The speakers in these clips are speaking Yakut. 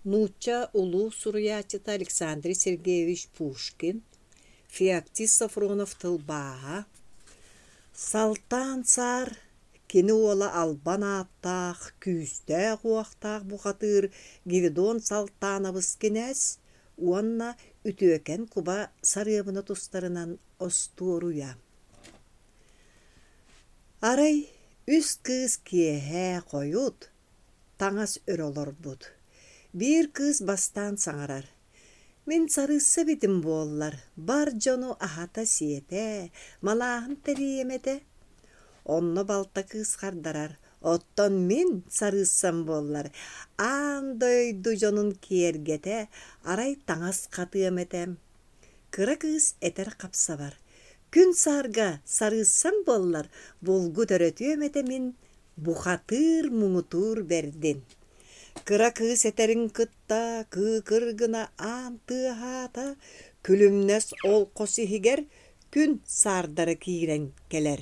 Нуучча улуу суруйааччыта Александр Сергеевич Пушкин, Феоктист Софронов тылбааһа, Салтаан Саар кини уола албан ааттаах, күүстээх-уохтаах бухатыыр Гвидон Салтаанабыс кинээс уонна Үтүөкэн куба сарыабына тустарынан остуоруйа. Арай үс кыыс киэһэ хойут таҥас өрө олорбут. Биир кыыс бастаан саҥарар: «Мин сарыысса эбитим буоллар, бар дьону аһата-сиэтэ, малааһын тэрийиэм этэ». Онно балта кыыс хардарар: «Оттон мин сарыыссам буоллар, аан дойду дьонун киэргэтэ, арай таҥас хатыам этэ». Кыра кыыс этэр хапсабар: «Күн саарга сарыыссам буоллар, булгу төрөтүөм этэ мин бухатыыр муҥутуур бэрдин». Кыра кыыс этэрин кытта кыыкыр гына аан тыаһаата, күлүмнэс ол хос иһигэр күн саардара киирэн кэлэр.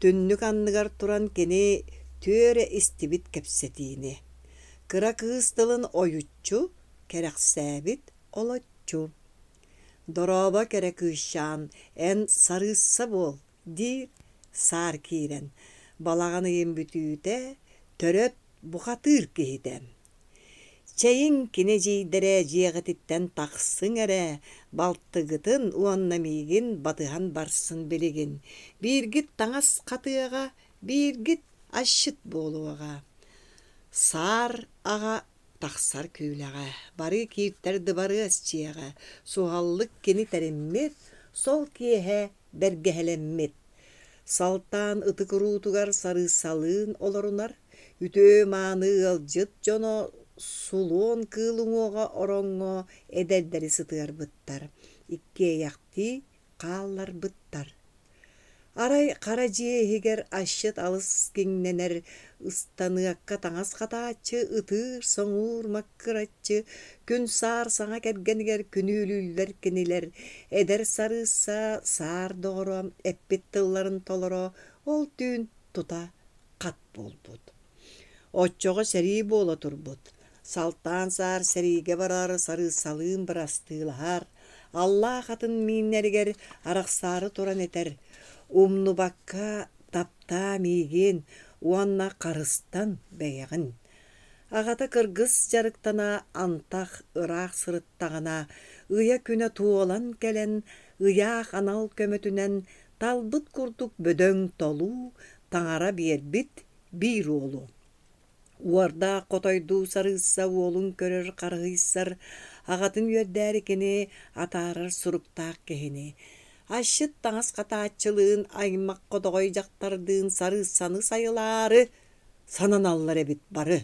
Түннүк анныгар туран кини түөрэ истибит кэпсэтиини. Кыра кыыс тылын ойуччу кэрэхсээбит олоччу. «Дорообо, кэрэ кыысчаан, эн сарыысса буол» диир саар киирэн, балаҕан ыйын бүтүүтэ төрөт бухатыыр киһитэ. «Чэйиҥ, кини эдьиийдэрэ дьиэҕититтэн тахсыҥ эрэ, балтыгытын уонна миигин батыһан барсын билигин, бииргит таҥас хатыаҕа, бииргит асчыт буолуоҕа». Саар аҕа тахсар күүлэҕэ, барыы кииртэр дыбарыас дьиэҕэ, суһаллык кини тэриммит, сол киэһэ бэргэһэлэммит. Салтаан ытык уруутугар сарыыссалыын олорунар, үтүө-мааны ыалдьыт дьоно сулуон кыыл уҥуоҕа ороҥҥо эдэрдэри сытыарбыттар, иккиэйэхтии хаалларбыттар. Арай хара дьиэ иһигэр асчыт алыс киҥнэнэр, ыстаныакка таҥас хатааччы, ытыыр-соҥуур маккыраччы, күн саар саҥа кэргэнигэр күнүүлүүллэр кинилэр, эдэр сарыысса саар доҕоро эппит тылларын толоро ол түүн тута хат буолбут. Оччоҕо сэрии буола турбут. Салтаан саар сэриигэ барар, сарыыссалыын бырастыылаһар, аллаах атын мииннэригэр арахсаары туран этэр: «Умнубакка таптаа миигин уонна харыстан бэйэҕин». Аҕата кыргыс дьарыктана антах ыраах сырыттаҕына, ыйа-күнэ туолан кэлэн, ыйаах анал көмөтүнэн талбыт курдук бөдөҥ толуу таҥара биэрбит биир уолу. Уордаах хотойдуу сарыысса уолун көрөр харыһыйсар, аҕатын үөрдээри кини атаарар суруктаах киһини. Асчыт таҥас хатааччылыын, аймах хотоҕой дьахтардыын сарыыссаны сайылаары сананаллар эбит бары.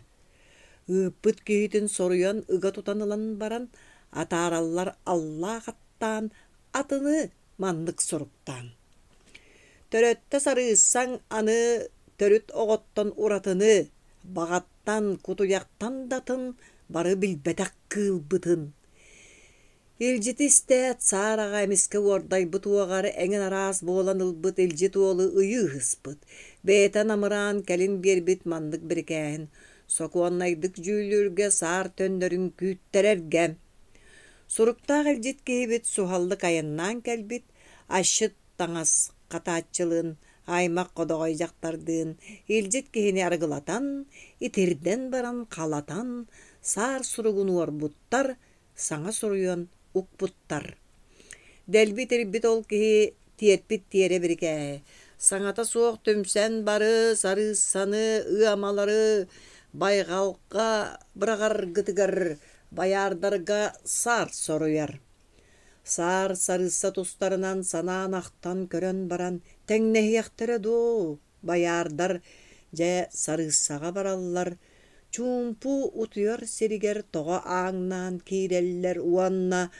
Ыыппыт киһитин соруйан ыга тутан ылан баран, атаараллар аллаах аттаан, атыны маннык суруктаан Төрөттө сарыыссаҥ аны төрүт оҕоттон уратыны, баҕаттан, кутуйахтан да атын бары билбэтэх кыылбытын. Илдьити истээт, саараҕа эмискэ уордайбыт уоҕар эҥин араас буолан ылбыт илдьит уолу ыйыы ыһыспыт, бэйэтэ намыраан кэлин биэрбит маннык бирикээһин сокуоннайдык дьүүллүүргэ саар төннөрүн күүттэрэргэ Суруктаах илдьит киһибит суһаллык айаннаан кэлбит, асчыт таҥас хатааччылыын, аймах ходоҕой дьахтардыын илдьит киһини арыгылатан, итирдэн баран халатан, саар суругун уорбуттар, саҥа суруйан укпуттар. Дэлби итирбит ол киһи тиэрпит тиэрэ бирикээһи, саҥата суох түмсэн бары сарыыссаны, ыамалары байҕалга быраҕаргытыгар Байаардарга саар соруйар. Саар сарыысса тустарынан санаан ахтан көрөн баран тэҥнэһиэхтэрэ дуо, байаардар дьэ сарыыссаҕа бараллар, чуумпу утуйар сиригэр тоҕо ааҥнаан киирэллэр уонна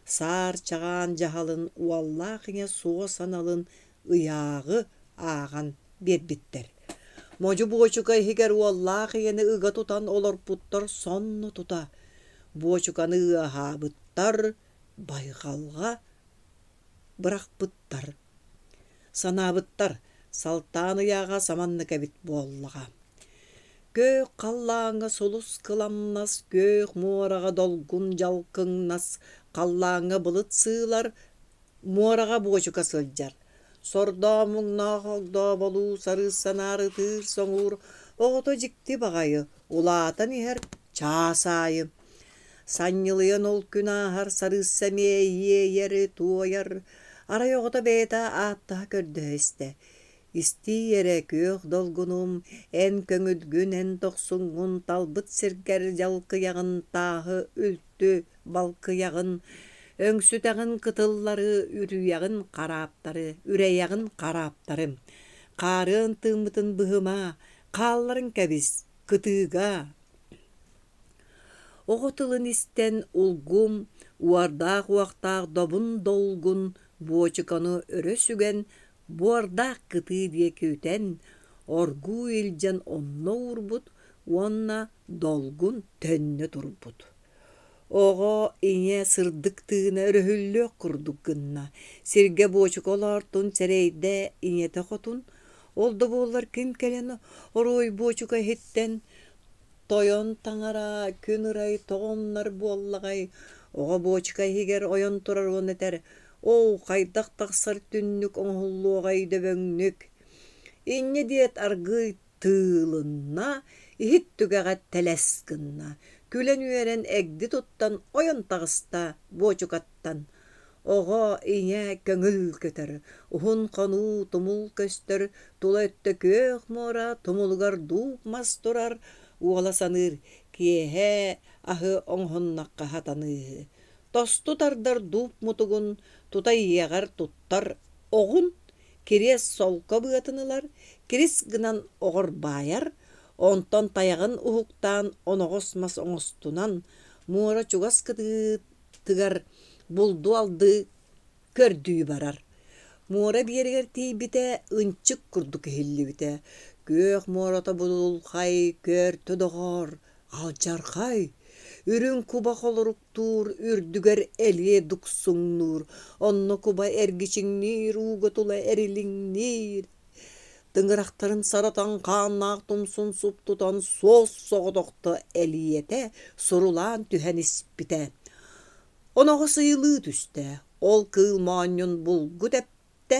саар чаҕаан дьаһалын уоллаах ийэ суос аналын ыйааҕы ааҕан биэрбиттэр. Модьу буочука иһигэр уоллаах ийэни ыга тутан олорпуттар сонно тута буочуканы ыаһаабыттар, байҕалга бырахпыттар. Санаабыттар, Салтаан ыйааҕа саманнык эбит буоллаҕа. Күөх халлааҥҥа сулус кыламнас, күөх муораҕа долгун дьалкыҥнас, халлааҥҥа былыт сыылар, муораҕа буочука сылдьар. Сордоо-муҥнаах огдооболуу сарыысса наар ытыыр-соҥуур, оҕото дьикти баҕайы, улаатан иһэр чаас аайы. Санньылыйан ол күн ааһар, сарыысса эмиэ иэйэр, туойар. Арай оҕото бэйэтэ ааттаһа көрдөһө истэ. Истиий эрэ, күөх долгунум, эн көҥүлгүн, эн дохсуҥҥун, талбыт сиргэр дьалкыйаҕын, тааһы үлтү балкыйаҕын, өҥсүтэҕин кытыллары, үрүйэҕин харааптары, үрэйэҕин харааптары. Хаарыан тыыммытын быһыма, хаалларан кэбис, кытыыга. Оҕо тылын истэн улгум, уордаах-уохтаах добун долгун буочуканы өрө сүгэн, буордаах кытыы диэки үтэн, оргуу илдьэн онно уурбут уонна долгун төннө турбут. Оҕо ийэ сырдык тыына өрөһүллүөх курдук гынна, сиргэ буочука олоортун сэрэйдэ ийэтэ хотун, ол да буоллар ким кэлэн оруой буочука иһиттэн Тойон таҥара күн ырай тоҕо умнар буоллаҕай, оҕо буочука иһигэр ойон турар уонна этэр: «Оо, хайдах тахсар түннүк оҥоһуллуоҕай дөбөҥнүк?» Инньэ диэт аргыый тыылынна, иһит түгэҕэ тэлэс гынна, күлэн-үөрэн эгди туттан ойон таҕыста буочукаттан. Оҕо, ийэ көҥүл көтөр, уһун хонуу тумул көстөр, тула өттө күөх муора, тумулугар дууп мас турар, уола саныыр, киэһэ аһы оҥоһуннахха сатаныыһы. Тосту тардар дууп мутугун тута ийэҕэр туттар оҕун, кириэс солко быатын ылар, кирис гынан оҕор баайар, онтон тайаҕын уһуктаан оноҕос мас оҥостунан, муора чугас кытыытыгар булду-алды көрдүү барар. Муора биэригэр тиийбитэ ынчык курдук иһиллибитэ. Күөх муората будулхай, көөртө доҕоор, алдьархай! Үрүҥ куба холоруктуур, үрдүгэр элиэ дуксуҥнуур, онно куба эргичиҥниир, ууга тула эрилиҥниир. Тыҥырахтарын саратан хааннаах тумсун суптутан суос соҕотохто элиэтэ сурулаан түһэн испитэ. Оноҕос ыйылыы түстэ, ол кыыл моонньун булгу тэптэ,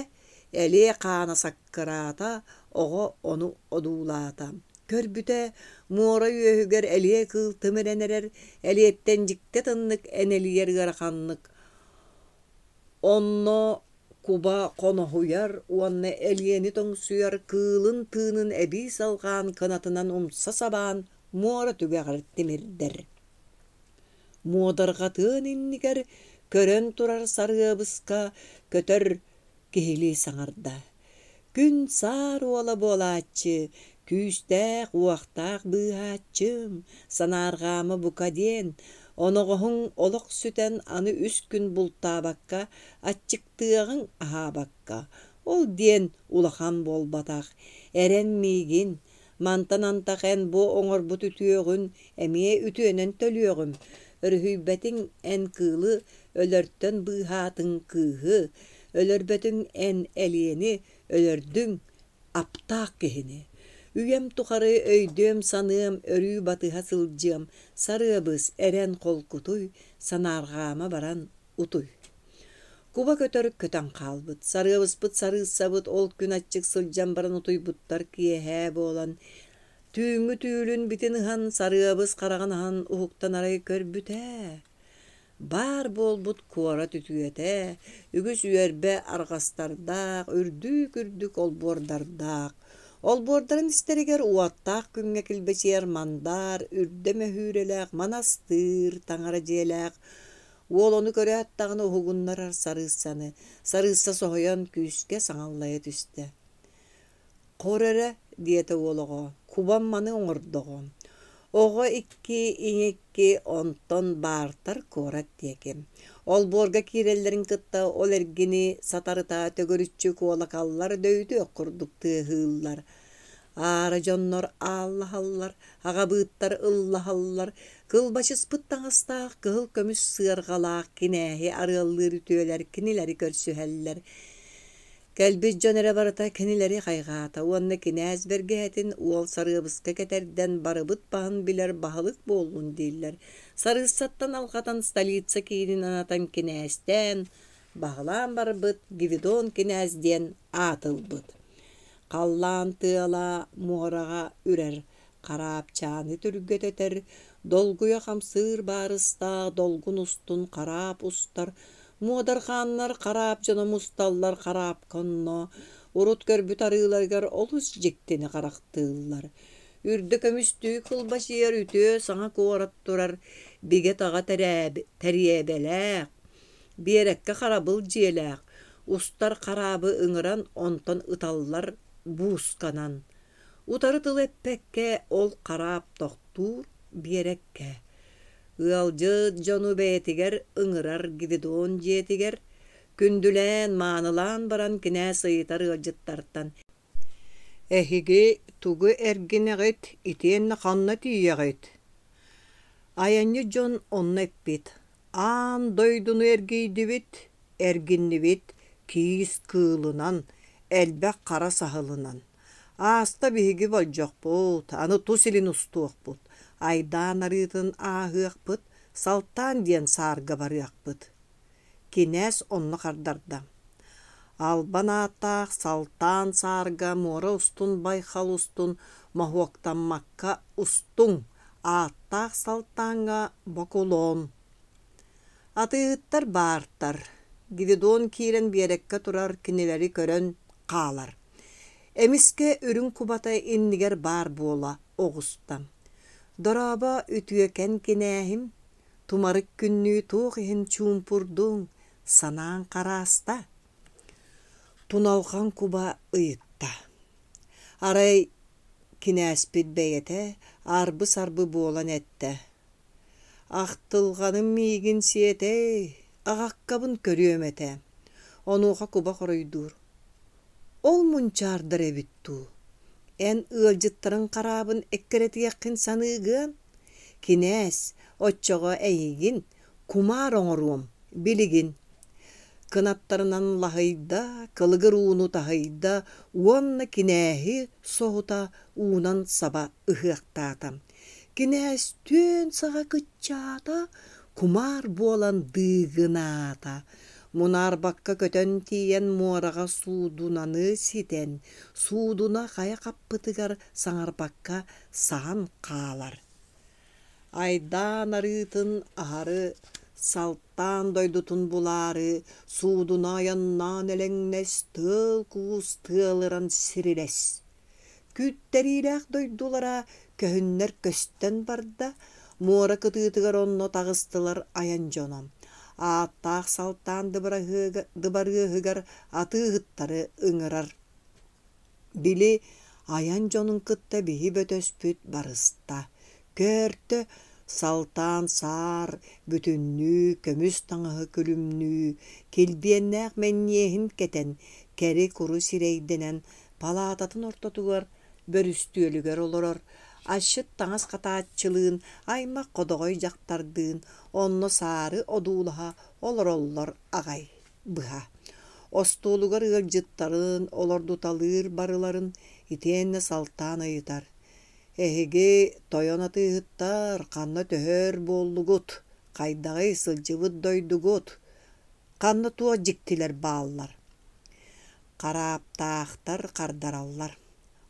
элиэ хаана саккыраата, оҕо ону одуулаата. Көрбүтэ, муора үөһүгэр элиэ кыыл тимирэн эрэр, элиэттэн дьикти атыннык энэлийэр ыараханнык. Онно куба хоноһуйар уонна элиэни тоҥсуйар кыылын тыынын эбии салҕаан кынатынан умса сабаан муора түгэҕэр тимирдэр. Муодарҕатыан иннигэр көрөн турар сарыабыска көтөр киһилии саҥарда: «Күн саар уола буолааччы, күүстээх, уохтаах быыһааччым, санаарҕаама бука диэн, оноҕоһуҥ олох сүтэн аны үс күн бултаабакка, аччыктыаҕыҥ аһаабакка, ол диэн улахан буолбатах, эрэн миигин, Мантан антах эн бу оҥорбут үтүөҕүн эмиэ үтүөнэн төлүөҕүм, өрүһүйбэтиҥ эн кыылы, өлөртөн быыһаатыҥ кыыһы, өлөрбөтүҥ эн элиэни, өлөрдүҥ аптаах киһини. Үйэм тухары өйдүөм-саныам, өрүү батыһа сылдьыам, сарыабыс, эрэн холкутуй, санаарҕаама баран утуй. Куба көтөр көтөн хаалбыт, сарыабыспыт сарыыссабыт ол күн аччык сылдьан баран утуйбуттар киэһээ буолан, түүҥҥү түүлүн битин ыһан, сарыабыс хараҕын аһан уһуктан арай көрбүтэ, баар буолбут куорат үтүөтэ, үгүс үөрбэ арҕастардаах, үрдүк-үрдүк олбуордардаах. Олбуордарын истэригэр уоттаах күҥҥэ килбэчийэр мандаар, үрдэ мөһүүрэлээх манастыыр таҥара дьиэлээх, Уол ону көрөөт даҕаны уһугуннарар сарыыссаны, сарыысса соһуйан күүскэ саҥаллайа түстэ. «Хор эрэ» диэтэ уол оҕо, «кубам маны оҥордоҕо. Оҕо икки, ийэ икки, онтон баартар куорат диэки. Олбуорга киирэллэрин кытта ол эргини сатарыта төгүрүччү куолакаллар дөйүтүөх курдук тыаһыыллар. Аара дьоннор ааллаһаллар, аҕабыыттар ыллаһаллар, кылбачыспыт таҥастаах кыһыл көмүс сыарҕалаах кинээһи арыаллыыр үтүөлэр кинилэри көрсүһэллэр. Кэлбит дьон эрэ барыта кинилэри хайҕаата уонна кинээс бэргэһэтин уол Сарыабыска кэтэрдэн барыбыт баһын билэр баһылык буоллун дииллэр. Сарыыссаттан алҕатан столица киинин анатан кинээстээн, баһылаан барбыт Гвидон кинээс диэн аат ылбыт. Халлаан тыала муораҕа үрэр, хараапчааны түргэтэтэр, долгуйа хамсыыр баарыстаах долгун устун хараап устар, муодарҕааннар хараап дьоно мусталлар хараапка онно, урут көрбүт арыыларыгар олус дьиктини харахтыыллар. Үрдэ көмүстүү кылбачыйар үтүө саҥа куорат турар, бигэ-таҕа тэриэбэлээх, биэрэккэ харабыл дьиэлээх, устар хараабы ыҥыран онтон ыталлар буусканан. Утары тыл эппэккэ ол хараап тохтуур биэрэккэ. Ыалдьыт дьону бэйэтигэр ыҥырар Гвидон дьиэтигэр, күндүлээн, маанылаан баран кинээс ыйытар ыалдьыттартан «Эһиги тугу эргинэҕит итиэннэ ханна тиийэҕит?» Айанньыт дьон онно эппит: «Аан дойдуну эргийдибит, эргиннибит киис кыылынан, элбэх хара саһылынан. Ааста биһиги болдьохпут, аны тус илин устуохпут, айдаан арыытын ааһыахпыт, Салтаан диэн саарга барыахпыт». Кинээс онно хардарда: «Албан ааттаах Салтаан саарга муора устун байхал устун моһуоктаммакка устуҥ, ааттаах Салтааҥҥа бокулуон». Атыыһыттар баартар, Гвидон киирэн биэрэккэ турар кинилэри көрөн хаалар. Эмискэ үрүҥ кубата иннигэр баар буола оҕуста. «Дорообо, үтүөкэн кинээһим, тумарык күннүү туох иһин чуумпурдуҥ, санааҥ харааста?» Туналҕан куба ыйытта. Арай кинээспит бэйэтэ арбы-сарбы буолан эттэ: «Ахтылҕаным миигин сиэтэй, аҕаккабын көрүөм этэ». Онуоха куба хоруйдуур: «Ол мунчаардар эбит дуу, эн ыалдьыттарыҥ хараабын эккирэтиэххин саныыгыан? Кинээс, оччоҕо эйигин кумаар оҥоруом, билигин Кынаттарынан лаһыйда, кылыгыр ууну таһыйда уонна кинээһи соһута уунан саба ыһыахтаата. Кинээс түөн саҕа кыччаата, кумаар буолан дыыгынаата. Мунаарбакка көтөн тиийэн муораҕа суудунаны ситэн, суудуна хайа хаппытыгар саҥарбакка саһан хаалар. Айдаан арыытын аһары салтаан дойдутун булаары, суудуна айаннаан элэҥнэс, тыал-куус тыалыран сирилэс. Күүттэриилээх дойдулара көһүннэр көстөн барда, муора кытыытыгар онно таҕыстылар айан дьоно. Ааттаах Салтаан дыбарыаһыгар атыыһыттары ыҥырар. Били айан дьонун кытта биһи бөтөспүт барыста, көөртө, салтаан саар бүтүннүү көмүс таҥаһы күлүмнүү, килбиэннээх мэнньиэһин кэтэн, кэри-куру сирэйдэнэн палаататын ортотугар бөрүстүөлүгэр олорор, асчыт таҥас хатааччылыын, аймах ходоҕой дьахтардыын онно саары одуулаһа олороллор аҕай быһа. Остуолугар ыалдьыттарын, олордуталыыр барыларын итиэннэ салтаан ыйытар: «Эһиги, тойон атыыһыттар, ханна төһөр буоллугут? Хайдаҕый сылдьыбыт дойдугут? Ханна туох дьиктилэр бааллар?» Харааптаахтар хардараллар: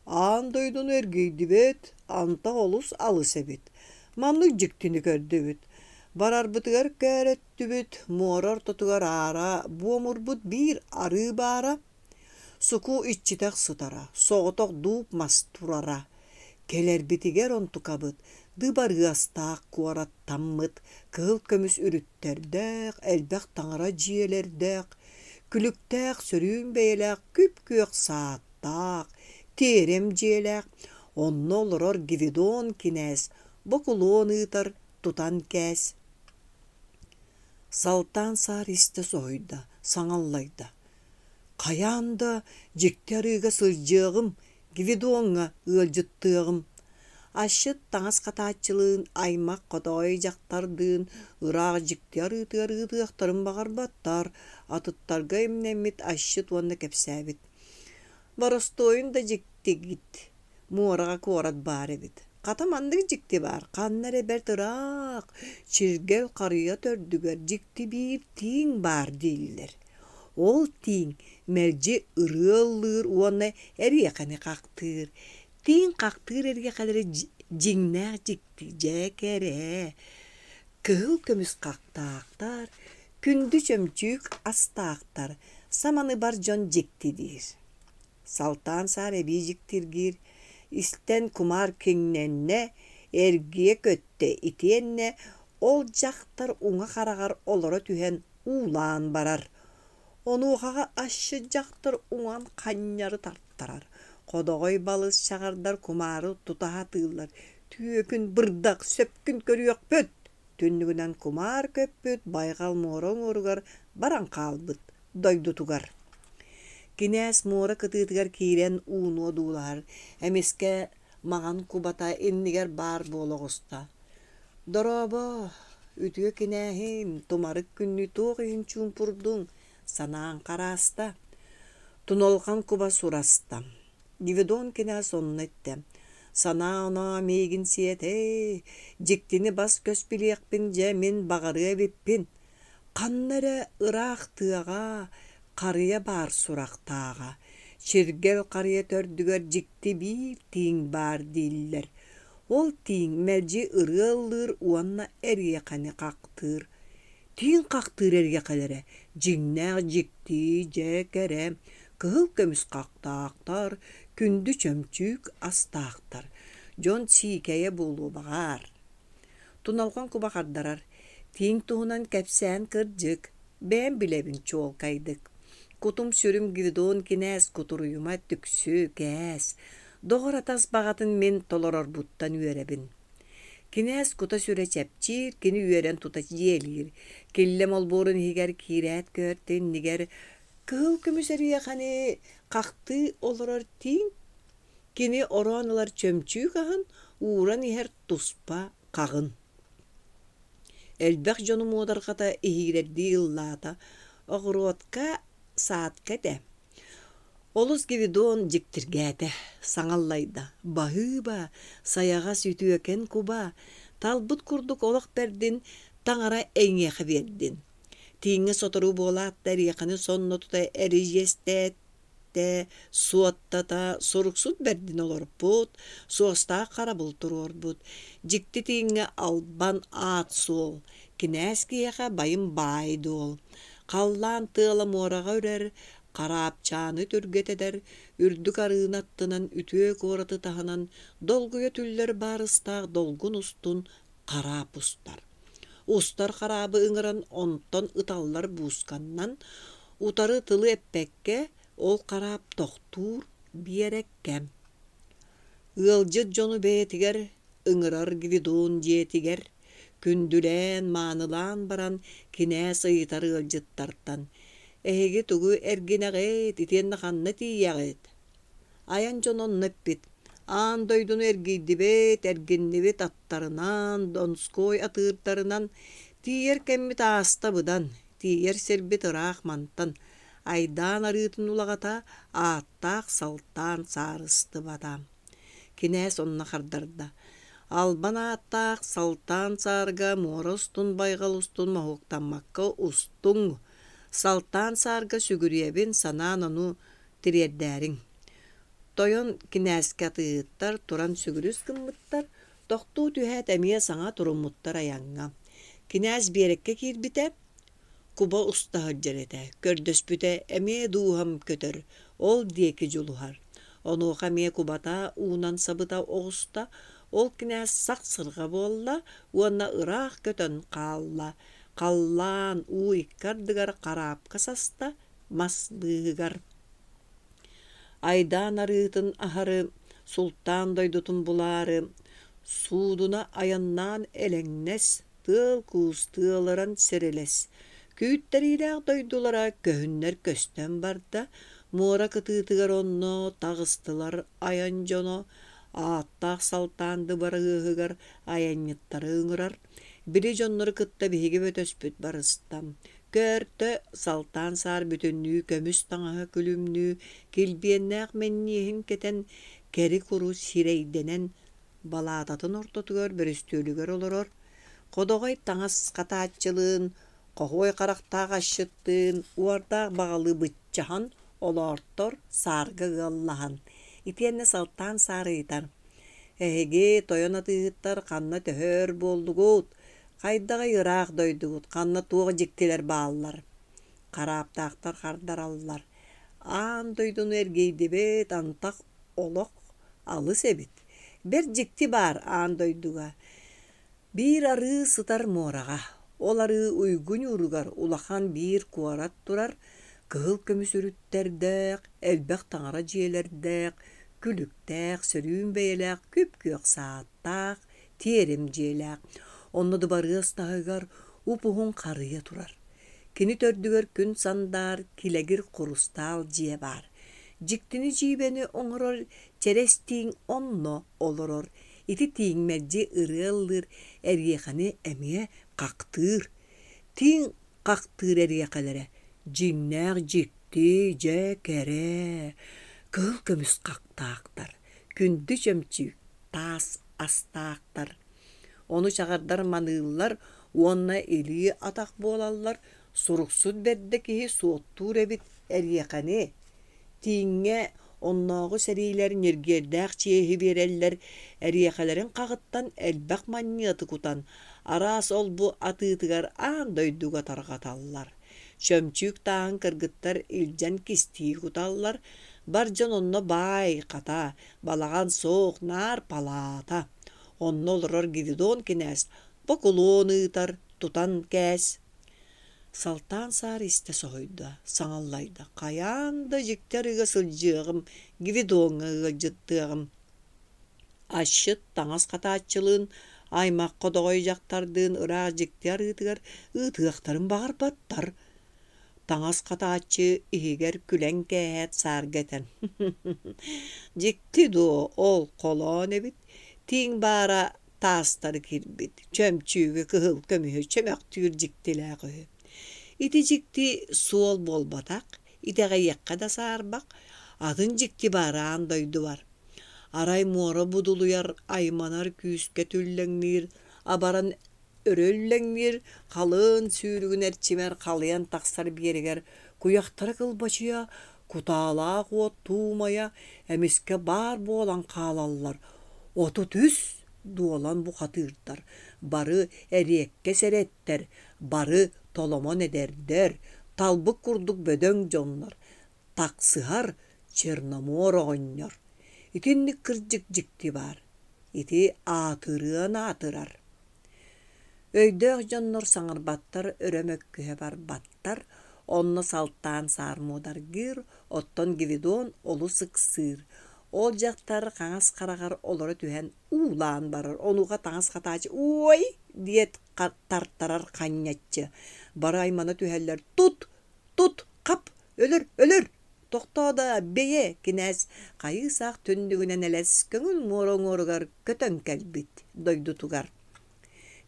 «Аан дойдуну эргийдибит, антах олус алыс эбит. Маннык дьиктини көрдүбүт. Барарбытыгар көөрөттүбүт, муора ортотугар аара буомурбут биир арыы баара. Суку иччитэх сытара, соҕотох дууп мас турара. Кэлэрбитигэр онтукабыт дыбарыастаах куораттаммыт, кыһыл көмүс үрүттэрдээх, элбэх таҥара дьиэлэрдээх, күлүктээх сөрүүн бэйэлээх күп-күөх сааттаах, тиэрэм дьиэлээх, онно олорор Гвидон кинээс бокулуон ыытар, тутан кээс. Салтаан саар истэ соһуйда, саҥа аллайда: «Хайаан да дьикти арыыга сылдьыаҕым, Гвидоҥҥа ыалдьыттыаҕым. Асчыт таҥас хатааччылыын, аймах хотоойу дьахтардыын ыраах дьикти арыытыгар ыытыахтарын баҕарбаттар, атыттарга имнэммит асчыт уонна кэпсээбит. Боростуойун да дьиктигит, муораҕа куорат баар эбит. Хата маннык дьикти баар, ханна эрэ бэрт ыраах, чиргэл харыйа төрдүгэр дьикти биир тииҥ баар дииллэр. Ол тииҥ мэлдьи ырыа ыллыыр уонна эриэхэни хахтыыр. Тииҥ хахтыыр эриэхэлэри дьиҥнээх дьикти дьэ кэрэ. Кыһыл көмүс хахтаахтар, күндү чөмчүүк астаахтар, саманы бар дьон дьикти диир. Салтаан саар эбии дьиктиргиир, истэн кумаар киҥнэннэ, эргийэ көттө итиэннэ ол дьахтар уҥа хараҕар олоро түһэн уулаан барар. Онуохаҕа асчыт дьахтар уҥан ханньары тартарар, ходоҕой балыс чаҕардар кумаары тута сатыыллар, түөкүн бырдах сөпкүн көрүөхпүт Түннүгүнэн кумаар көппүт байҕал муора уҥуоругар баран хаалбыт дойдутугар. Кинээс муора кытыытыгар киирэн ууну одуулаһар, эмискэ маҥан кубата иннигэр баар буола оҕуста. «Дорообо, үтүө кинээһим, тумарык күннүү туох иһин чуумпурдуҥ, санааҥ харааста?» Туналҕан куба сураста. Гвидон кинээс онно эттэ: «Санаа-оноо миигин сиэтэ, дьиктини бас-көс билиэхпин дьэ мин баҕарыа эбиппин. Ханна эрэ ыраах тыаҕа харыйа баар сурахтааҕа, чиргэл харыйа төрдүгэр дьикти биир тииҥ баар дииллэр. Ол тииҥ мэлдьи ырыа ыллыыр уонна эриэхэни хахтыыр. Тииҥ хахтыыр эриэхэлэрэ дьиҥнээх дьикти дьэ кэрэ, кыһыл көмүс хахтаахтар, күндү чөмчүүк астаахтар, дьон сиикэйэ буолуо баҕар. Туналҕан куба хардарар, тииҥ туһунан кэпсээн кырдьык, бэйэм билэбин чуолкайдык. Кутум-сүрүм Гвидон кинээс кутуруйума түксү, кээс, доҕор-атас баҕатын мин толорорбуттан үөрэбин. Кинээс кута-сүрэ чэпчиир, кини үөрэн тута дьиэлиир. Киллэм олбуорун иһигэр киирээт көөртө иннигэр кыһыл көмүс эриэхэни хахтыы олорор тииҥ кини ороон ылар чөмчүүк аһын ууран иһэр туспа хаҕын. Элбэх дьону муодарҕата иһиирэрдии ыллаата, оҕуруотка, саадка этэ. Олус Гвидон дьиктиргээтэ, саҥа аллайда: «Баһыыба, сайаҕас үтүөкэн куба, талбыт курдук олох бэрдин таҥара эйиэхэ биэрдин». Тииҥҥэ сотору буолаат да эриэхэни сонно тута эридьиэстээт суоттата суруксут бэрдин олорпут, суостаах харабыл туруорбут, дьикти тииҥҥэ албан аат суол, кинээс киһиэхэ байым баай-дуол, халлаан тыала муораҕа үрэр, хараапчааны түргэтэтэр, үрдүк арыыны аттынан үтүө куораты таһынан долгуйа түллэр баарыстаах долгун устун хараап устар. Устар хараабы ыҥыран онтон ыталлар буусканнан, утары тылы эппэккэ ол хараап тохтуур биэрэккэ. Ыалдьыт дьону бэйэтигэр ыҥырар Гвидон дьиэтигэр күндүлээн, маанылаан баран кинээс ыйытар ыалдьыттартан: «Эһиги тугу эргинэҕит итиэннэ ханна тиийэҕит?» Айан дьоно онно эппит: «Аан дойдуну эргийдибит, эргиннибит аттарынан, Донской атыырдарынан, тиийэр кэммит ааста быдан, тиийэр сирбит ыраах мантан, айдаан арыытын улаҕата, ааттаах Салтаан саарыстыбата». Кинээс онно хардарда: «Албан ааттаах Салтаан саарга муора устун байҕал устун моһуоктаммакка устуҥ, Салтаан саарга сүгүрүйэбин санаан ону тириэрдээриҥ». Тойон кинээскэ атыыһыттар туран сүгүрүс гыммыттар, тохтуу түһээт эмиэ саҥа туруммуттар айаҥҥа. Кинээс биэрэккэ киирбитэ, Куба уста сылдьар этэ, көрдөспүтэ эмиэ дууһам көтөр, ол диэки дьулуһар. Онуоха эмиэ кубата уунан сабыта оҕуста, ол кинээс сах сырҕа буолла уонна ыраах көтөн хаалла, халлаан уу икки ардыгар хараапка саста, мас быыһыгар. Айдаан арыытын аһары, султаан дойдутун булаары, суудуна айаннаан элэҥнэс, тыал-куус тыалыран сирилэс, күүттэриилээх дойдулара көһүннэр көстөн барда, муора кытыытыгар онно таҕыстылар айан дьоно, Ааттаах Салтаан дыбарыаһыгар айанньыттары ыҥырар. Били дьоннору кытта биһиги бөтөспүт барыста. Көөртө Салтаан саар бүтүннүү көмүс таҥаһы күлүмнүү, килбиэннээх мэнньиэһин кэтэн, кэри-куру сирэйдэнэн, балаататын ортотугар бөрүстүөлүгэр олорор, ходоҕой таҥас хатааччылыын, хоһуой харахтаах асчыттыын, уордаах баҕалыы быччаһан олоортор саарга ыаллаһан, итиэннэ Салтаан саар ыйытар: «Эһиги, тойон атыыһыттар, ханна төһө өр буоллугут? Хайдаҕый ыраах дойдугут, ханна туох дьиктилэр бааллар?» Харааптаахтар хардараллар: «Аан дойдуну эргийдибит, антах олох алыс эбит. Бэрт дьикти баар аан дойдуга. Биир арыы сытар муораҕа, ол арыы уйгу ньууругар улахан биир куорат турар, кыһыл көмүс үрүттэрдээх, элбэх таҥара дьиэлэрдээх, күлүктээх, сөрүүн бэйэлээх күп-күөх сааттаах, тиэрим дьиэлээх. Онно дыбарыас таһыгар уп-уһун харыйа турар. Кини төрдүгэр күн сандаар килэгир хурустаал дьиэ баар. Дьиктини-дьиибэни оҥорор чэрэс тииҥ онно олорор. Ити тииҥ мэлдьи ырыа ыллыыр, эриэхэни эмиэ хахтыыр. Тииҥ хахтыыр эриэхэлэрэ дьиҥнээх дьикти, дьэ кэрэ, кыһыл көмүс хахтаахтар, күндү чөмчүүк таас астаахтар. Ону чаҕардар маныыллар уонна илии-атах буолаллар, суруксут бэрдэ киһи суоттуур эбит эриэхэни. Тииҥҥэ оннооҕу сэриилэр ньиргиэрдээх чиэһи биэрэллэр, эриэхэлэрин хаҕыттан элбэх манньыаты кутан, араас ол-бу атыытыгар аан дойдуга тарҕаталлар. Чөмчүүк тааһын кыргыттар илдьэн кистии куталлар, бар дьон онно баай, хата, балаҕан суох, наар палаата. Онно олорор Гвидон кинээс бокулуон ыытар, тутан кээс. Салтаан саар истэ соһуйда, саҥаллайда: «Хайаан да дьикти арыыга сылдьыаҕым, Гвидоҥҥа ыалдьыттыаҕым». Асчыт таҥас хатааччылыын, аймах ходоҕой дьахтардыын ыраах дьикти арыытыгар ыытыахтарын баҕарбаттар. Таҥас хатааччы иһигэр күлэн кээһээт саарга этэн: «Дьикти дуо, ол холоон эбит, тииҥ баара таастары кирбит, чөмчүүгү кыһыл көмүһү чөмөхтүүр дьиктилээх үһү. Ити дьикти суол буолбатах, итэҕэйиэххэ да саарбах, атын дьикти баар аан дойдубар. Арай муора будулуйар, айманар күүскэ түллэҥниир, абаран өрө үллэҥниир, халыан сүүрүгүн эрчимэр халыйан тахсар биэрэгэр куйахтара кылбачыйа, кутаалаах уот туумайа эмискэ баар буолан хаалаллар, 33 дуолан бухатыырдар, бары эриэккэс эрэттэр, бары толомон эдэрдэр, талбыт курдук бөдөҥ дьоннор, тахсыһар Черномор оҕонньор. Итинник кырдьык дьикти баар. Ити аатырыан аатырар. Өйдөөх дьоннор саҥарбаттар, өрө мөккүһэ барбаттар, онно салтаан саар муодаргыыр, оттон Гвидон олус ыксыыр. Ол дьахтар хаҥас хараҕар олоро түһэн уулаан барар, онуоха таҥас хатааччы «Уой!» диэт тартарар ханньаччы. Бары аймана түһэллэр «Тут! Тут! Хап! Өлөр! Өлөр!» Тохтоо да, бэйэ, кинээс хайыы-саах түннүгүнэн элэс көҥүл муора уҥуоругар көтөн кэлбит дойдутугар.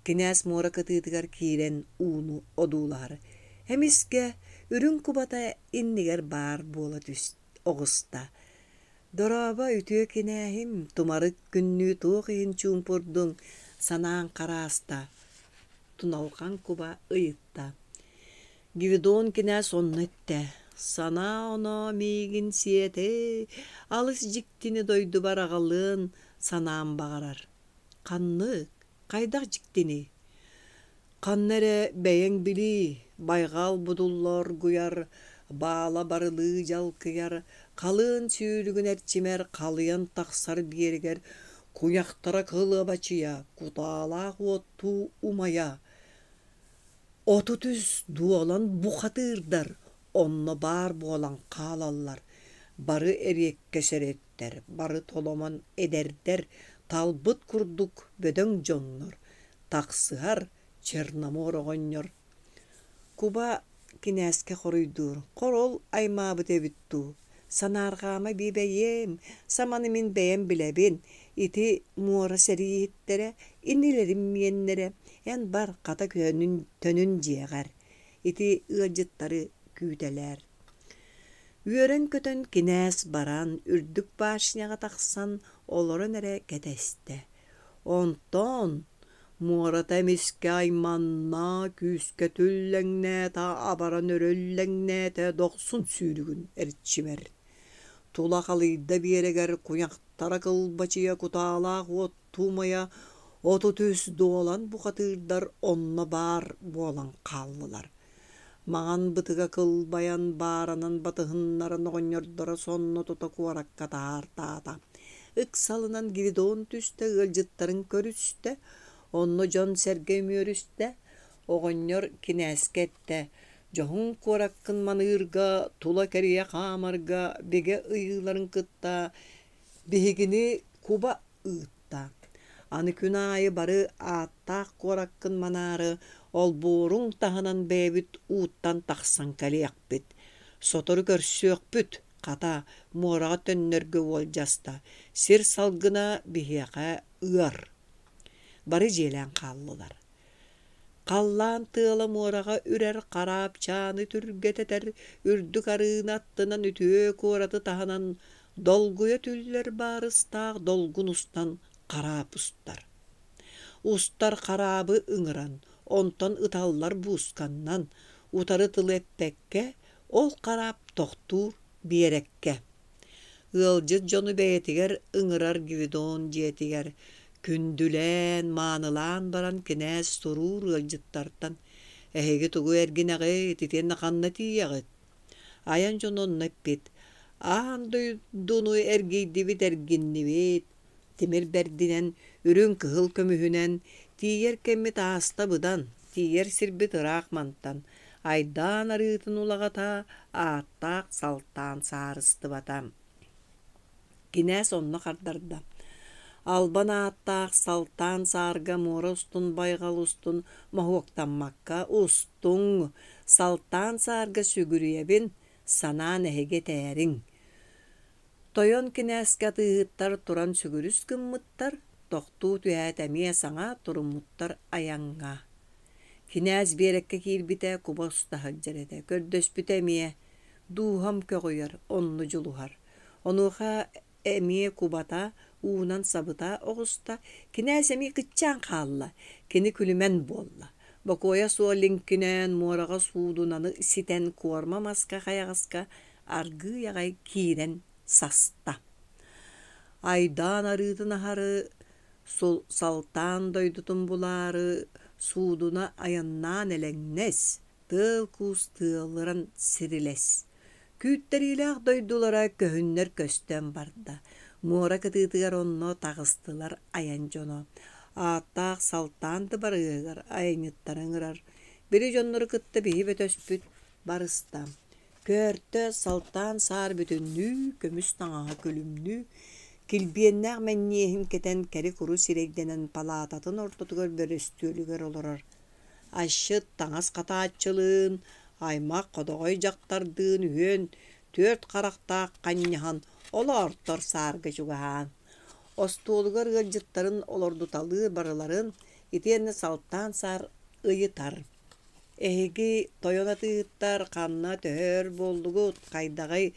Кинээс муора кытыытыгар киирэн ууну одуулаһар. Эмискэ үрүҥ кубата иннигэр баар буола түстэ оҕуста. «Дорообо, үтүө кинээһим, тумарык күннүү туох иһин чуумпурдуҥ, санааҥ харааста?» Туналҕан куба ыйытта. Гвидон кинээс онно эттэ: «Санаа-оноо миигин сиэтэ, алыс дьиктини дойдубар аҕалыан санаам баҕарар. Ханнык, хайдах дьиктиний? Ханна эрэ бэйэҥ билии, байҕал будулла оргуйар, баала барылыы дьалкыйар, халыан сүүрүгүн эрчимэр халыйан тахсар биэригэр куйахтара кылыабачыйа, кутаалаах уоттуу умайа, 33 дуолан бухатыырдар онно баар буолан хаалаллар, бары эриэккэс эрэттэр, бары толомон эдэрдэр, талбыт курдук бөдөҥ дьоннор, тахсыһар Черномор оҕонньор. Куба кинээскэ хоруйдуур: «Хор ол аймаабыт эбит дуу, Санаарҕаама биэбэйиэм, саманы мин бэйэм билэбин. Ити муора сэрииһиттэрэ, инилэрим миэннэрэ. Эн бар, хата төнүн дьиэҕэр. Ити ыалдьыттары күүтэлээр. Үөрэн-көтөн кинээс баран, үрдүк башняҕа тахсан олорон эрэ кэтэстэ. Онтон муората эмискэ айманна, күүскэ түллэҥнээтэ, абаран өрө үллэҥнээтэ, дохсун сүүрүгүн эрчимэр. Тула халыйда биэрэгэр куйахтара кылбачыйа кутаалаах уот туумайа 33 дуолан бухатыырдар онно баар буолан хааллылар. Маҥан бытыга кылбайан, бааранан батыһыннаран оҕонньордоро сонно тута куоракка таһаартаата. Ыксалынан Гвидон түстэ, ыалдьыттарын көрүстэ, онно дьон-сэргэ үмүөрүстэ. Оҕонньор кинээскэ эттэ: «Дьоһун куораккын маныырга, тула кэрийэ хаамарга бигэ ыйыыларын кытта биһигини куба ыытта. Аны күн аайы бары ааттаах куораккын манаары олбуоруҥ таһынан бэйэбит ууттан тахсан кэлиэхпит. Сотору көрсүөхпүт, хата, муораҕа төннөргө уолдьаста, сир салгына биһиэхэ ыар. Бары дьиэлээн хааллылар. Халлаан тыала муораҕа үрэр хараапчааны түргэтэтэр, үрдүк арыыны аттынан үтүө куораты таһынан долгуйа түллэр баарыстаах долгун устан хараап устар. Устар хараабы ыҥыран, онтон ыталлар буусканнан, утары тылы эппэккэ, ол хараап тохтуур биэрэккэ. Ыалдьыт дьону бэйэтигэр ыҥырар Гвидон дьиэтигэр күндүлээн, маанылаан баран кинээс суруур ыалдьыттартан «Эһиги тугу эргинэҕит, итиэннэ ханна тиийэҕит?» Айан дьоно онно эппит: «Аан дойдуну эргийдибит эргиннибит, тимир бэрдинэн, үрүҥ кыһыл көмүһүнэн, тиийэр кэммит ааста быдан, тиийэр сирбит ыраах мантан, айдаан арыытын улаҕата, ааттаах салтаан саарыстыбата». Кинээс онно хардарда: «Албан ааттаах Салтаан саарга муора устун байҕал устун моһуоктаммакка устуҥ, Салтаан саарга сүгүрүйэбин, санаан эһиги этээриҥ». Тойон кинээскэ атыыһыттар туран сүгүрүс гыммыттар, тохтуу түһээт эмиэ саҥа туруммуттар айаҥҥа. Кинээс биэрэккэ киирбитэ куба уста сылдьар этэ, көрдөспүтэ эмиэ «Дууһам көҕүйэр, онно дьулуһар». Онуоха эмиэ кубата уунан сабыта оҕуста, кинээс эмиэ кыччаан хаалла, кини күлүмэн буолла. Бокуойа суох лиҥкинээн муораҕа суудунаны ситэн куорма маска хайаҕаска аргыый аҕай киирэн саста. Айдаан арыытын аһары Салтаан дойдутун булаары суудуна айаннаан элэҥнэс, тыал-куус тыалыран сирилэс. Күүттэриилээх дойдулара көһүннэр көстөн барда. Муора кытыытыгар онно таҕыстылар айан дьоно. Ааттаах Салтаан дыбарыаһыгар айанньыттары ыҥырар. Били дьоннору кытта биһи бөтөспүт барыста. Көөртө Салтаан саар бүтүннүү, көмүс таҥаһа күлүмнүү, килбиэннээх мэнньиэһин кэтэн кэри-куру сирэйдэнэн палаататын ортотугар бөрөстүөлүгэр олорор. Асчыт таҥас хатааччылыын, аймах ходоҕой дьахтардыын үһүөн түөрт харахтаах ханньаһан олоортор саарга чугаһаан, остуолугар ыалдьыттарын олордуталыыр барыларын итиэннэ Салтаан саар ыйытар: «Эһиги тойон атыыһыттар ханна төһө өр буоллугут, хайдаҕый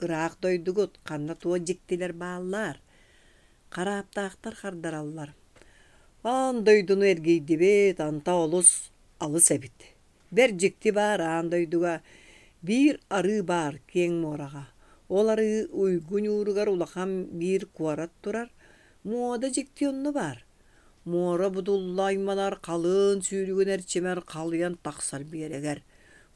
ыраах дойдугут, ханна туох дьиктилэр бааллар?» Харааптаахтар хардараллар: «Аан дойдуну эргийдибит, анта олус алыс эбит. Бэрт дьикти баар аан дойдуга биир арыы баар киэҥ муораҕа. Ол арыы уйгу ньууругар улахан биир куорат турар, муода дьикти онно баар. Муора будулла айманар халыан сүүрүгүн эрчимэр халыйан тахсар биэрэгэр.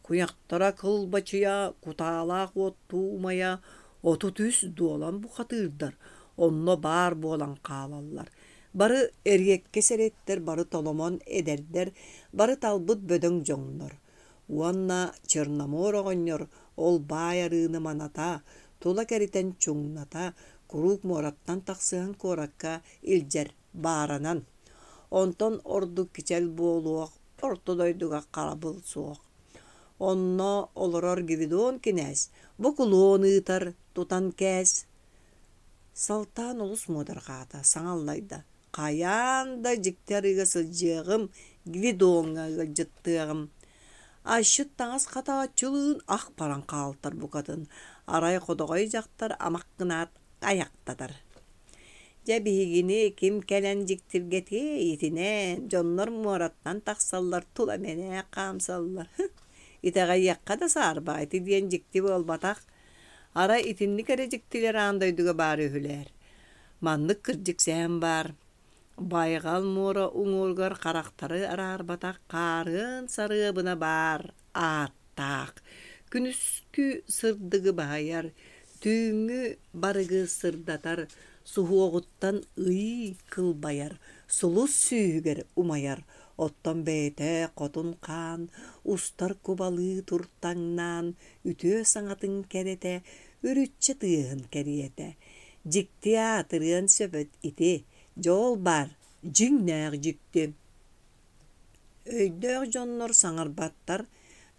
Куйахтара кылбачыйа, кутаалаах уоттуу умайа 33 дуолан бухатыырдар онно баар буолан хаалаллар. Бары эриэккэс эрэттэр, бары толомон эдэрдэр, бары талбыт бөдөҥ дьоҥнор. Уонна Черномор оҕонньор ол баай арыыны маната, тула кэритэн чуҥната, куруук муораттан тахсыһан куоракка илдьэр бааранан. Онтон ордук кичэл буолуох орто дойдуга харабыл суох. Онно олорор Гвидон кинээс бокулуон ыытар, тутан кээс. Салтаан олус муодарҕаата, саҥа аллайда: «Хайаан да дьикти арыыга сылдьыаҕым, Гвидоҥҥа ыалдьыттыаҕым». Асчыт таҥас хатааччылыын ах баран хаалтар букатын, арай ходоҕой дьахтар амах гынаат айахтатар. Дьэ биһигини ким кэлэн дьиктиргэтиэй итинэн, дьоннор муораттан тахсаллар, тула мэнээк хаамсаллар. Итэҕэйиэххэ да саарба, ити диэн дьикти буолбатах. Арай итинник эрэ дьиктилэр аан дойдуга баар үһүлэр. Маннык кырдьык сэһэн баар. Байҕал муора уҥуоругар харахтары араарбатах хаарыан сарыабына баар ааттаах, күнүскү сырдыгы баһыйар, түүҥҥү барыгы сырдатар, суһуоҕуттан ый кылбайар, сулус сүүһүгэр умайар, оттон бэйэтэ хотун хаан устар кубалыы туртаҥнаан үтүө саҥатын кэрэтэ, үрүччэ тыаһын кэриэтэ. Дьикти аатырыан сөп ити, дьол баар, дьиҥнээх дьикти. Өйдөөх дьоннор саҥарбаттар,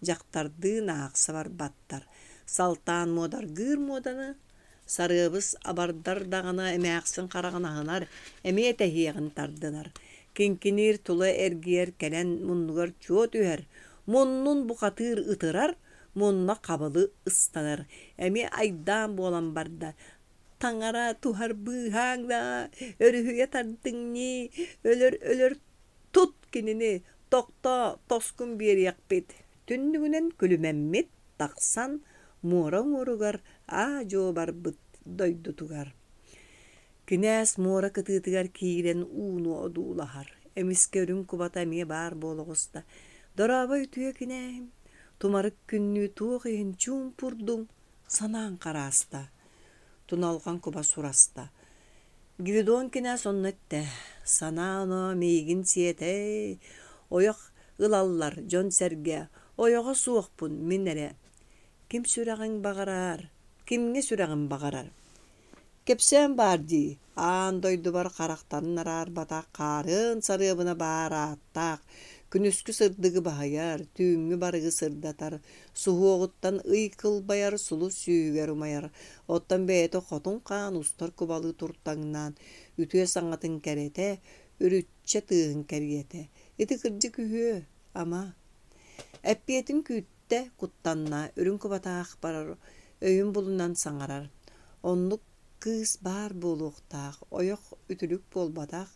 дьахтардыын аахса барбаттар. Салтаан муодаргыыр муоданы, сарыабыс абардар даҕаны эмээхсин хараҕын аһынар, эмиэ тэһиэҕин тардынар. Киҥкиниир тула эргийэр кэлэн муннугар чуо түһэр, муннун бухатыыр ытырар, мунна хабылы ыстанар. Эмиэ айдаан буолан барда. Таҥара туһар быыһааҥ да, өрүһүйэ тардыҥ ньии, өлөр-өлөр тут кинини, тохтоо, тоскун биэриэхпит. Түннүгүнэн күлүмэммит тахсан муора уҥуоругар аа-дьуо барбыт дойдутугар. Кинээс муора кытыытыгар киирэн ууну одуулаһар. Эмискэ үрүҥ кубата эмиэ баар буола оҕуста. «Дорообо үтүө кинээһим, тумарык күннүү туох иһин чуумпурдуҥ?» санаан харааста. Туналҕан куба сураста. Гвидон кинээс онно эттэ: «Санаа-оноо миигин сиэтэй, ойох ылаллар дьон-сэргэ, ойоҕо суохпун мин эрэ. Ким сүрэҕиҥ баҕарар, кимҥэ сүрэҕим баҕарар? Кэпсээн баар дии, аан дойдубар харахтарын араарбатах хаарыан сарыабына баар ааттаах, күнүскү сырдыгы баһыйар, түүҥҥү барыгы сырдатар, суһуоҕуттан ый кылбайар, сулус сүүһүгэр умайар, оттон бэйэтэ хотун хаан устар кубалыы туртаҥнаан, үтүө саҥатын кэрэтэ, үрүччэ тыаһын кэриэтэ. Ити кырдьык үһүө, ама? Эппиэтин күүттэ, куттанна, үрүҥ кубатаах барар, өйүн булунан саҥарар. Оннук кыыс баар буолуохтаах, ойох үтүлүк буолбатах,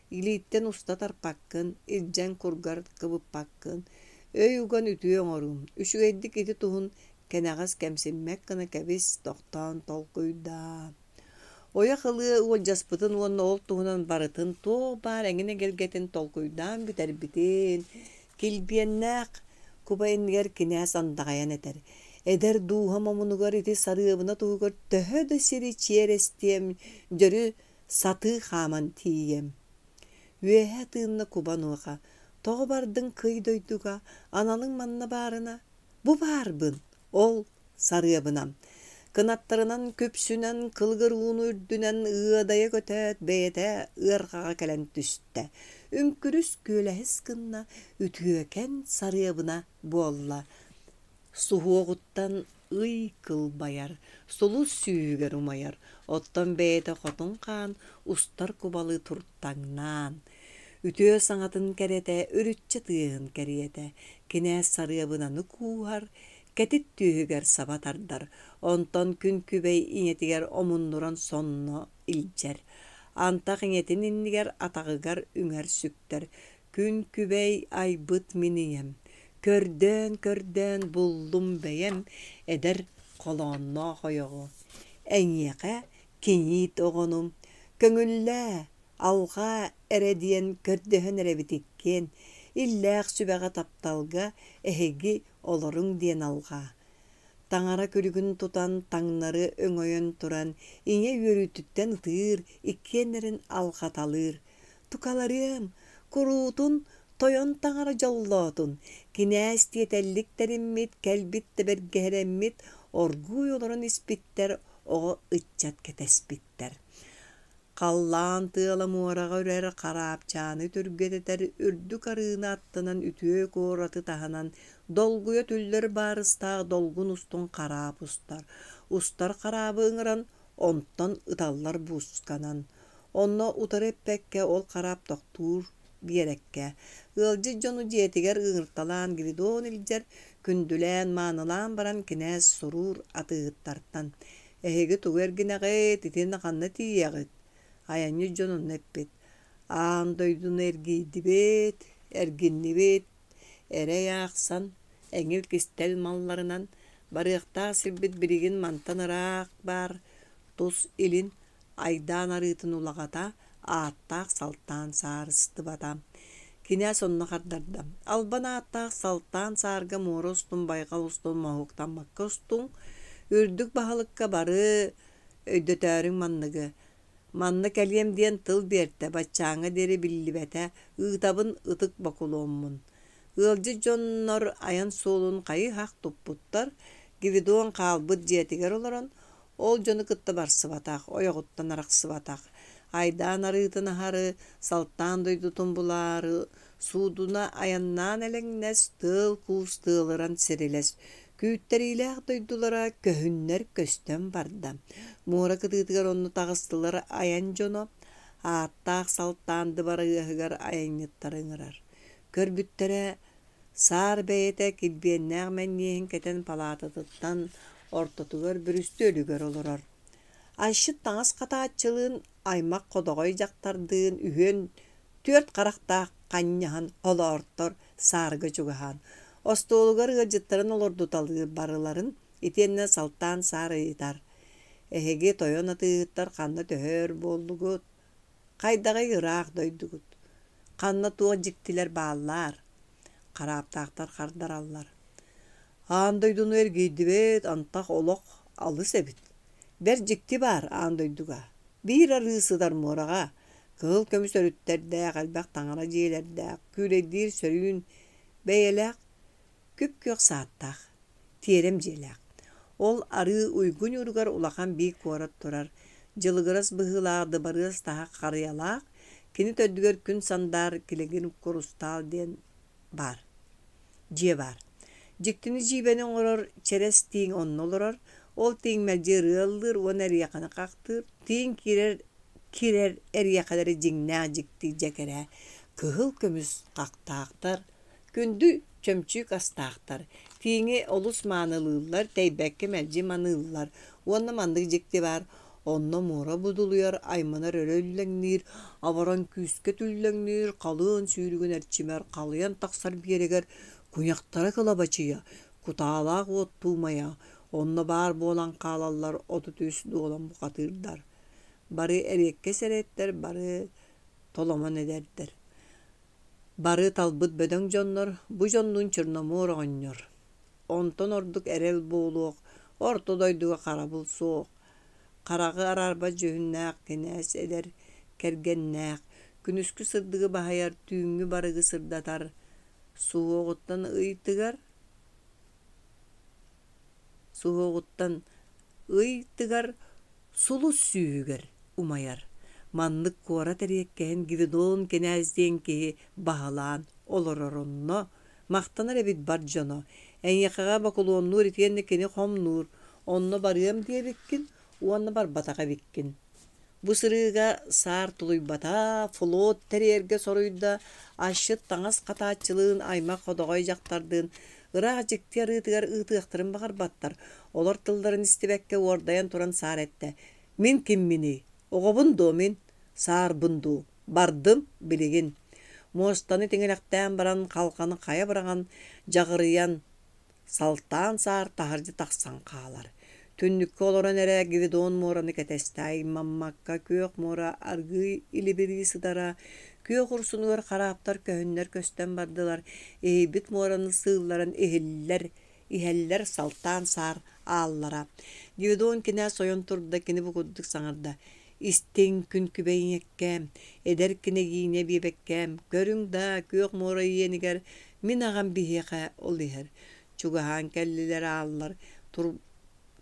илииттэн уста тарпаккын, илдьэн кургар кыбыппаккын, өй уган үтүө оҥоруум, үчүгэйдик ити туһун кэнэҕэс кэмсиммэт гына кэбис, тохтоон толкуйдаа. Ойох ылыа уолдьаспытын уонна ол туһунан барытын туох баар эҥин эгэлгэтин толкуйдаан бүтэрбитин, килбиэннээх куба иннигэр кинээс андаҕайан этэр: «Эдэр дууһам омунугар ити сарыабына туһугар төһө да сири чиэрэстиэм, дьөрү сатыы хааман тиийиэм». Үөһэ тыынна куба онуоха: «Тоҕо бардыҥ кый дойдуга, аналыҥ манна баарына? Бу баарбын, ол сарыабынам. Кынаттарынан күпсүнэн кылыгыр ууну үрдүнэн ыадайа көтөөт бэйэтэ ыарҕаҕа кэлэн түстэ. Үҥкүрүс күөлэһис гынна, үтүөкэн сарыабына буолла. Суһуоҕуттан ый кылбайар, сулус сүүһүгэр умайар, оттон бэйэтэ хотун хаан устар кубалыы туртаҥнаан. Үтүө саҥатын кэрэтэ, үрүччэ тыаһын кэриэтэ, кинээс сарыабынаны кууһар, кэтит түөһүгэр саба тардар, онтон күн күбэй ийэтигэр омуннуран сонно илдьэр. Антах ийэтин иннигэр атаҕыгар үҥэр сүктэр: «Күн күбэй айбыт мин ийэм, көрдөөн-көрдөөн буллум бэйэм эдэр холоонноох ойоҕу. Эйиэхэ кийиит оҕону көҥүллээ, алҕаа эрэ диэн көрдөһөн эрэбит иккиэн, иллээх сүбэҕэ тапталга эһиги олоруҥ диэн алҕаа. Таҥара күлүгүн тутан таҥнары өҥөйөн туран ийэ үөрүүтүттэн ытыыр, иккиэннэрин алҕаталыыр. Тукаларыам, куруутун тойон таҥара дьоллоотун, кинээс тиэтэллик тэриммит, кэлбит да бэргэһэлэммит, оргууй олорон испиттэр, оҕо ыччат кэтэспиттэр. Халлаан тыала муораҕа үрэр, хараапчааны түргэтэтэр, үрдүк арыыны аттынан үтүө куораты таһынан долгуйа түллэр баарыстаах долгун устун хараап устар. Устар хараабы ыҥыран, онтон ыталлар буусканан. Онно утары эппэккэ ол хараап тохтуур биэрэккэ. Ыалдьыт дьону дьиэтигэр ыҥырталаан Гвидон илдьэр, күндүлээн, маанылаан баран кинээс суруур атыыһыттартан: «Эһиги тугу эргинэҕит, итиннэ ханна тиийэҕит?» Айанньыт дьон онно эппит: «Аан дойдуну эргийдибит, эргиннибит, эрэй аахсан, эҥил кистэл малларынан, барыахтаах сирбит билигин мантан ыраах баар, тус илин, айдаан арыытын улаҕата, ааттаах Салтаан саарыстыбата. Кинээс онно хардарда: «Албан ааттаах Салтаан саарга муора устун, байҕал устун моһуоктаммакка устуҥ, үрдүк баһылыкка бары өйдөтөөрүҥ манныгы. Манна кэлиэм диэн тыл биэртэ, баччааҥҥа диэри биллибэтэ, ыытабын ытык бокулуоммун». Ыалдьыт дьоннор айан суолун хайы-һах туппуттар, Гвидон хаалбыт дьиэтигэр олорон, ол дьону кытта барсыбатах, ойоҕуттан арахсыбатах. Айдаан арыытын аһары, Салтаан дойдутун булаары, суудуна айаннаан элэҥнэс, тыал-куус тыалыран сирилэс, күүттэриилээх дойдулара көһүннэр көстөн барда. Муора кытыытыгар онно таҕыстылар айан дьоно, ааттаах Салтаан дыбарыаһыгар айанньыттары ыҥырар. Көрбүттэрэ, Саар бэйэтэ килбиэннээх мэнньиэһин кэтэн палаататыттан ортотугар бүрүстүөлүгэр олорор. Айшыт таҥас хатааччылыын, аймах ходоҕой дьахтардыын үһүөн түөрт харахтаах ханньаһан холоортор саарга чугаһаан, остуолугар ыалдьыттарын олордуталыыр барыларын итиэннэ Салтаан саар ыйытар: «Эһиги тойон атыыһыттар ханна төһө өр буоллугут? Хайдаҕый ыраах дойдугут? Ханна туох дьиктилэр бааллар?» Харааптаахтар хардараллар: «Аан дойдуну эргийдибит, антах олох алыс эбит. Бэрт дьикти баар аан дойдуга. Биир арыы сытар муораҕа, кыһыл көмүс өрүттэрдээх, элбэх таҥара дьиэлэрдээх, күүлэйдиир сөрүүн бэйэлээх, күп-күөх сааттаах, тиэрэм дьиэлээх. Ол арыы уйгу ньууругар улахан биир куорат турар, дьылыгырас быһыылаах дыбарыас таһа харыйалаах, кини төрдүгэр күн сандаар килэгин курустаал диэн баар, дьиэ баар. Дьиктини-дьиибэни оҥорор чэрэс тииҥ онно олорор, ол тииҥ мэлдьи ырыа ыллыыр уонна эриэхэни хахтыыр, тииҥ киирэр киирэр эриэхэлэри дьиҥнээх дьикти дьэ кэрэ, кыһыл көмүс хахтаахтар, Күндү чөмчүүк астаахтар, тииҥи олус маанылыыллар, тэйбэккэ мэлдьи маныыллар уонна маннык дьикти баар, онно муора будулуйар, айманар өрө үллэҥниир, абаран күүскэ түллэҥниир, халыан сүүрүгүн эрчимэр, халыйан тахсар биэрэгэр куйахтара кылабачыйа, кутаалаах уоттуу умайа, онно баар буолан хаалаллар 33 дуолан бухатыырдар. Бары эриэккэс эрэттэр, бары толомон эдэрдэр. Бары талбыт бөдөҥ дьоннор, бу дьоннуун Черномор оҕонньор. Онтон ордук эрэл буолуох, орто дойдуга харабыл суох. Хараҕы араарбат дьүһүннээх кинээс эдэр кэргэннээх, күнүскү сырдыгы баһыйар, түүҥҥү барыгы сырдатар, суһуоҕуттан ый тыгар, суһуоҕуттан ый тыгар сулус сүүһүгэр умайар. Маннык куорат эриэккэһин Гвидон кинээс диэн киһи баһылаан олорор онно махтанар эбит бар дьоно. Эйиэхэҕэ бокулуоннуур итиэннэ кини хомнуур, онно барыам диэбиккин уонна барбатах эбиккин. Бу сырыыга саар тулуйбата, флот тэрийэргэ соруйда, асчыт таҥас хатааччылыын, аймах ходоҕой дьахтардыын ыраах дьикти арыытыгар ыытыахтарын баҕарбаттар. Олор тылларын истибэккэ уордайан туран саар эттэ: «Мин кимминий? Оҕобун дуо мин? Саарбын дуу? Бардым, билигин». Муостаны тиҥилэхтээн баран халҕаны хайа быраҕан, дьаҕырыйан, Салтаан саар таһырдьа тахсан хаалар. Түннүккэ олорон эрэ Гвидон муораны кэтэстэ аймаммакка күөх муора аргыый илибирии сытара, күөх урсунугар хараптар көһүннэр көстөн бардылар, иһийбит муораны сыылларан иһиллэр, иһэллэр Салтаан саар ааллара. Гвидон кинээс ойон турда, кини бу курдук саҥарда: Истиҥ күн күбэй ийэккээм, эдэр кинэгиинэ биэбэккээм, көрүҥ даа, күөх муора иэнигэр мин аҕам биһиэхэ ол иһэр. Чугаһаан кэллилэр ааллар,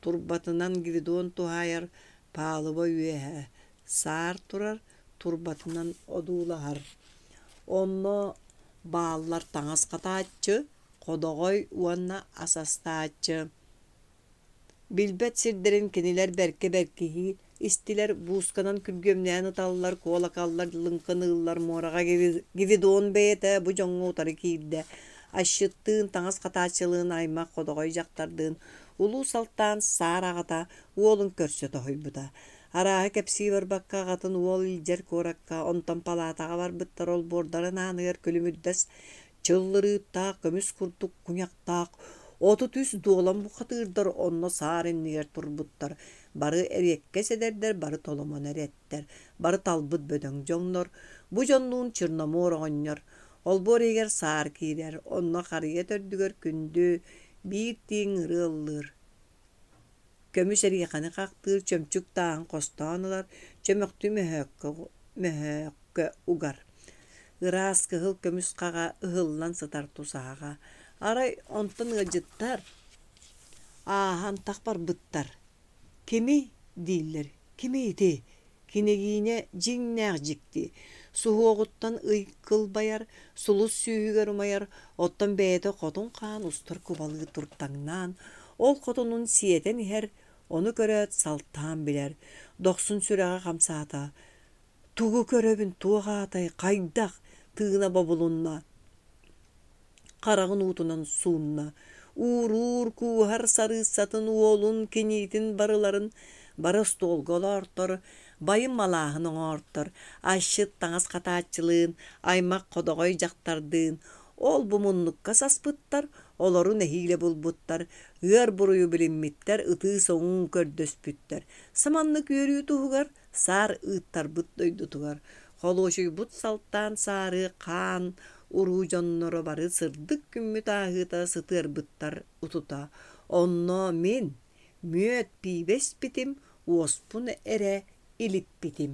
турбатынан Гвидон туһаайар палуба үөһэ. Саар турар, турбатынан одуулаһар. Онно бааллар таҥас хатааччы, ходоҕой уонна ас астааччы. Билбэт сирдэрин кинилэр бэркэ бэркиһии истилэр, буусканан күргүөмнээн ыталлар, куолакаллар лыҥкыныыллар, муораҕа Гвидон бэйэтэ бу дьоҥҥо утары киирдэ. Асчыттыын, таҥас хатааччылыын, аймах ходоҕой дьахтардыын Улуу Салтаан саар аҕата уолун көрсө тоһуйбута. Арааһы кэпсии барбакка аҕатын уол илдьэр куоракка, онтон палаатаҕа барбыттар олбуордарын ааныгар күлүмүрдэс чыллырыыттаах көмүс курдук куйахтаах 33 дуолан бухатыырдар онно саар иннигэр турбуттар. Бары эриэккэс эдэрдэр, бары толомон эрэттэр, бары талбыт бөдөҥ дьоҥнор. Бу дьоннуун Черномор оҕонньор. Олбуор иһигэр саар киирэр, онно харыйа төрдүгэр күндү, биир тииҥ ырыа ыллыыр. Көмүс эриэхэни хахтыыр, чөмчүк тааһын хостоон ылар, чөмөхтүү мөһөөккө, мөһөөккө угар. Ыраас кыһыл көмүс хаҕа ыһыллан сытар тусаһаҕа. Арай онтон ыалдьыттар ааһан тах барбыттар. Кимий дииллэр, кимий ити? Кинигиинэ дьиҥнээх дьикти, суһуоҕуттан ый кылбайар, сулус сүүһүгэр умайар, оттон бэйэтэ хотун хаан устар кубалыы туртаҥнаан, ол хотунун сиэтэн иһэр, ону көрөөт салтаан билэр, дохсун сүрэҕэ хамсаата: «Тугу көрөбүн, туох аатай, хайдах?» тыына бобулунна хараҕын уутунан суунна, ууруур, кууһар сарыыссатын, уолун, киниитин барыларын бары остуолга олоортор, байым малааһын оҥоортор, асчыт таҥас хатааччылыын, аймах ходоҕой дьахтардыын ол-бу муннукка саспыттар, олору нэһиилэ булбуттар, ыар буруйу билиммиттэр, ытыы-соҥуу көрдөспүттэр. Саманнык үөрүү туһугар саар ыыттарбыт дойдутугар холуочуйбут салтаан саары хаан уруу дьонноро бары сырдык күммүт ааһыыта сытыарбыттар утута. Онно мин мүөт пиибэ испитим, уоспун эрэ илиппитим.